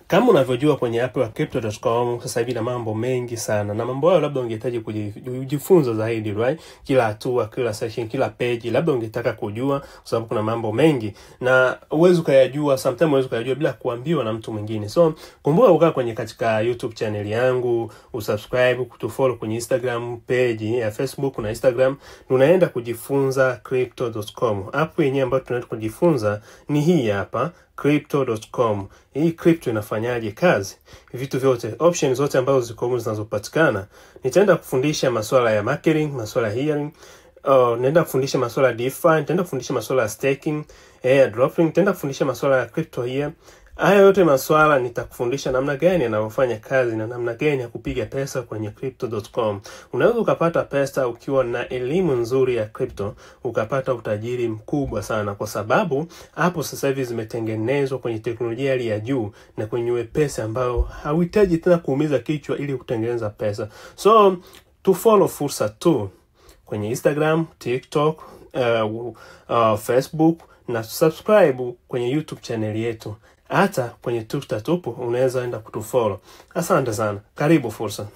Kama unavyojua kwenye app ya crypto.com sasa hivi na mambo mengi sana, na mambo hayo labda ungehitaji kujifunza zaidi, right? Kila hatua, kila session, kila page labda ungetaka kujua, kwa sababu kuna mambo mengi na uwezi ukayajua, sometimes uwezi ukayajua bila kuambiwa na mtu mwingine. So kumbuka kukaa kwenye katika YouTube channel yangu, usubscribe, kutufollow kwenye Instagram page ya Facebook na Instagram. Tunaenda kujifunza crypto.com. App yenyewe ambayo tunaenda kujifunza ni hii hapa, crypto.com. Hii crypto inafanyaje kazi? Vitu vyote, options zote ambazo ziko humu zinazopatikana. Nitaenda kufundisha masuala ya marketing, masuala ya hearing, naenda kufundisha masuala ya DeFi, nitaenda kufundisha masuala ya staking, airdropping, nitaenda kufundisha masuala ya crypto here. Haya yote masuala nitakufundisha namna gani yanavyofanya kazi na namna gani ya kupiga pesa kwenye crypto.com. Unaweza ukapata pesa ukiwa na elimu nzuri ya crypto, ukapata utajiri mkubwa sana, kwa sababu hapo sasa hivi zimetengenezwa kwenye teknolojia hali ya juu na kwenye wepesi ambayo hauhitaji tena kuumiza kichwa ili kutengeneza pesa. So tu follow Fursa tu kwenye Instagram, TikTok, Facebook na subscribe kwenye YouTube channel yetu. Hata kwenye Twitter tupo, unaweza enda kutufollow. Asante sana. Karibu Fursa.